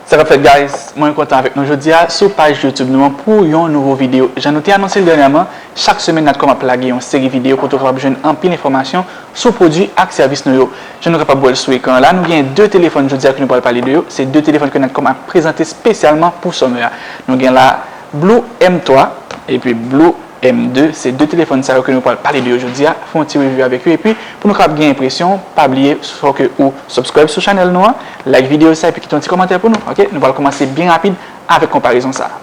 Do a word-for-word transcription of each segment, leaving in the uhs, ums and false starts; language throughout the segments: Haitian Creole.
Sa k ap fèt, guys? Mwen kontan avèk nou jodi a sou paj YouTube nou an pou yon nouvo videyo. Jan nou te anonse l dènyèman, chak semèn Natcom ap lage yon seri videyo kote w kapab jwenn anpil enfòmasyon sou pwodui ak sèvis nou yo. Jan nou kapab wè l sou ekran an la, nou gen de telefòn jodi a ke nou pral pale de yo. Se de telefòn ke Natcom ap prezante espesyalman pou summer a. Nou gen la Blue M twa epi Blue M de, se de telefòn sa yo ke nou pral pale de yo jodi a, fè yon ti review avèk yo, epi pou nou kapab gen enpresyon, pa bliye, fò ke ou subscribe sou chanèl nou an, like videyo sa, epi kite yon ti kòmantè pou nou, ok? Nou pral kòmanse byen rapid avèk konparezon sa.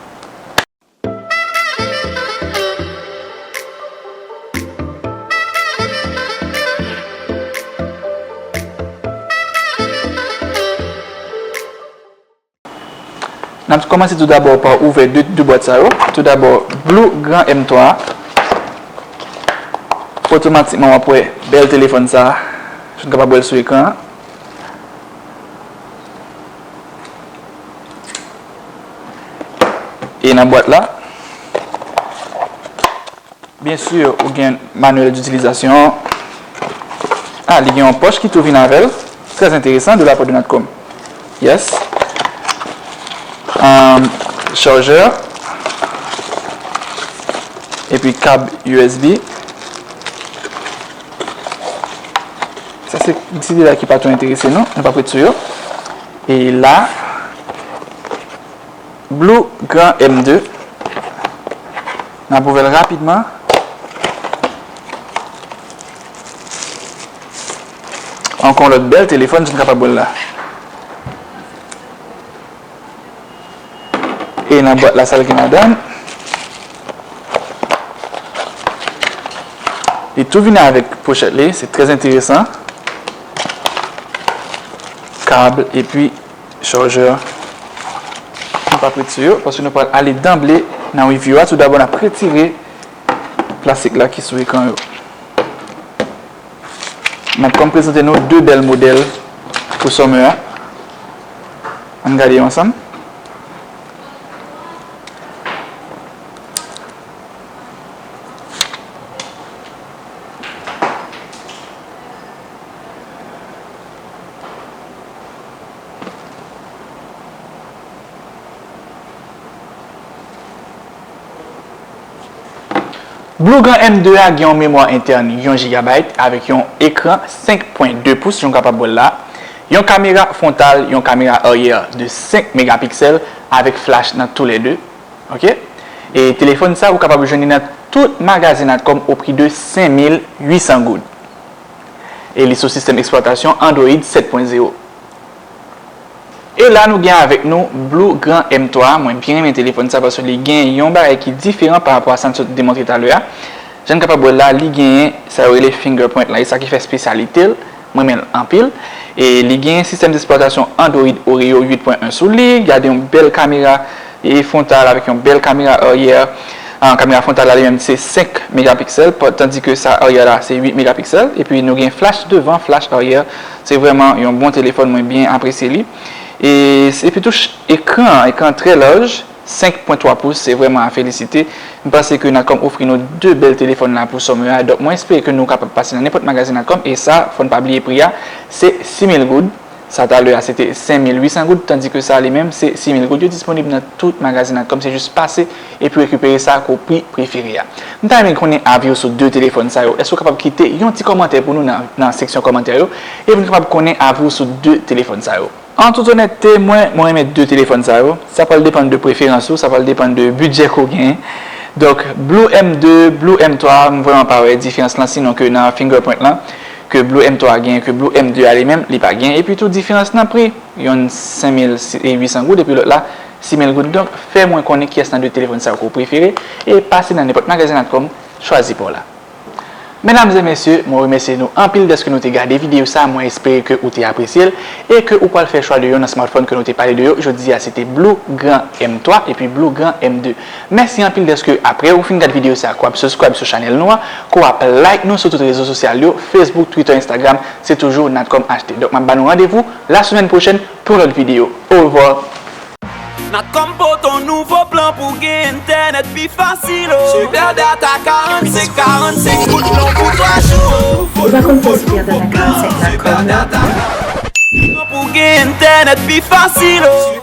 N ap kòmanse tou dabò pa ouvè de, de bwat sa yo. Tou dabò, Blue Grand M twa. Otomatikman, w ap wè bèl telefòn sa a. Jan n kapab wè l sou ekran an. E nan bwat la, byen si, ou gen manuel ditilizasyon. Ah, li gen yon pòch ki tou vin avè l. Trè enteresan, de la part de Natcom. Yes. Um, chajè. Epi kab U S B. Sa se, se de la ki pa tou enterese nou. Nou p ap ret sou yo. E la, Blue Grand M de. N ap ouvè l rapidman. Ankò yon lòt bèl telefòn, jan n kapab wè l la. E nan bwat la, sa l gen ladan l. Li tou vini avèk pochèt li, se trè enteresan. Kab epi chajè. Nou p ap ret sou yo, paske nou pral ale danble nan review a. Tou dabò, n ap retire plastik la ki sou ekran yo. N ap kòm prezante nou de bèl modèl pou summer a. Ann gade yo ansanm. Blue Grand M de a gen yon memwa entèn yon gigabyte avèk yon ekran senk pwen de pous, jan w kapab wè l la. Yon kamera fwontal, yon kamera aryè de senk megapiksèl avèk flash nan toulède. Ok? E telefòn sa, ou kapab jwenn li nan tout magazen Natcom o pri de senk mil uit san goud. E li sou sistèm eksplwatasyon Android sèt pwen zewo. E la, nou gen avèk nou Blue Grand M twa. Mwen byen renmen telefòn sa paske li gen yon bagay ki diferan pa rapò a sa n sot demontre talè a. Jan n kapab wè l la, li genyen sa yo rele fingerprint la, e sa ki fè espesyalite l. Mwen renmen l anpil. E li gen sistèm eksplwatasyon Android Oreo uit pwen en sou li. Gade yon bèl kamera e fwontal avèk yon bèl kamera aryè. Ah, kamera fwontal la li menm se senk megapiksèl, pa-, tandike sa aryè la se uit megapiksèl. Epi nou gen flash devan, flash aryè. Se vrèman yon bon telefòn, mwen byen apresye li. E, epi tou, ekran an, ekran an trè laj. Senk pwen twa pous, se vrèman a felisite. M panse ke Natcom ofri nou de bèl telefòn la pou summer a. Donk, mwen espere ke nou kapab pase nan nenpòt magazen Natcom. E sa, fò n pa bliye pri a, se sis mil goud. Sa talè a, se te senk mil uit san goud, tandike sa li menm, se sis mil goud. Yo disponib nan tout magazen Natcom. Se jis pase epi rekipere sa ak ou pri prefere a. M ta renmen konnen avi w sou de telefòn sa yo. Èske w kapab kite yon ti kòmantè pou nou nan, nan seksyon kòmantè yo? Epi nou kapab konnen avi w sou de telefòn sa yo. An tout onètte, mwen, mwen renmen de telefòn sa yo. Sa pral depann de preferans ou, sa pral depann de bidjè ke w genyen. Donk, Blue M de, Blue M twa, m vrèman pa wè diferans lan, sinon ke nan fingerprint lan, ke Blue M twa genyen, ke Blue M de a li menm, li pa genyen. Epi tou, diferans nan pri, yonn senk mil uit san goud, epi lòt la, sis mil goud. Donk, fè mwen konnen kiyès nan de telefòn sa yo ke w prefere, e pase nan nenpòt magazen Natcom, chwazi pa w la. Medam e mesye, mwen remèsye nou anpil dèske nou te gade videyo sa, mwen espere ke ou te apresye l e ke ou pral fè chwa de yonn nan smartphone ke nou te pale de yo. Jodi a, se te Blue Grand M twa epi Blue Grand M de. Mèsi anpil dèske apre ou fin gade videyo sa, ke w ap subscribe sou chanèl nou an, ke w ap like nou sou tout rezo sosyal yo, Facebook, Twitter, Instagram, se toujou Natcom H D. Donk, m ap ba nou randevou lasemèn pwochèn pou yon lòt videyo. Orevwa! Natcom pote yon nouvo plan pou gen entènèt pi fasil, o. Super Data karannsenk, karannsenk goud non pou twa jou. Ou pa konn fè Super Data karannsenk la kòm nan? Plan pou gen entènèt pi fasil, o.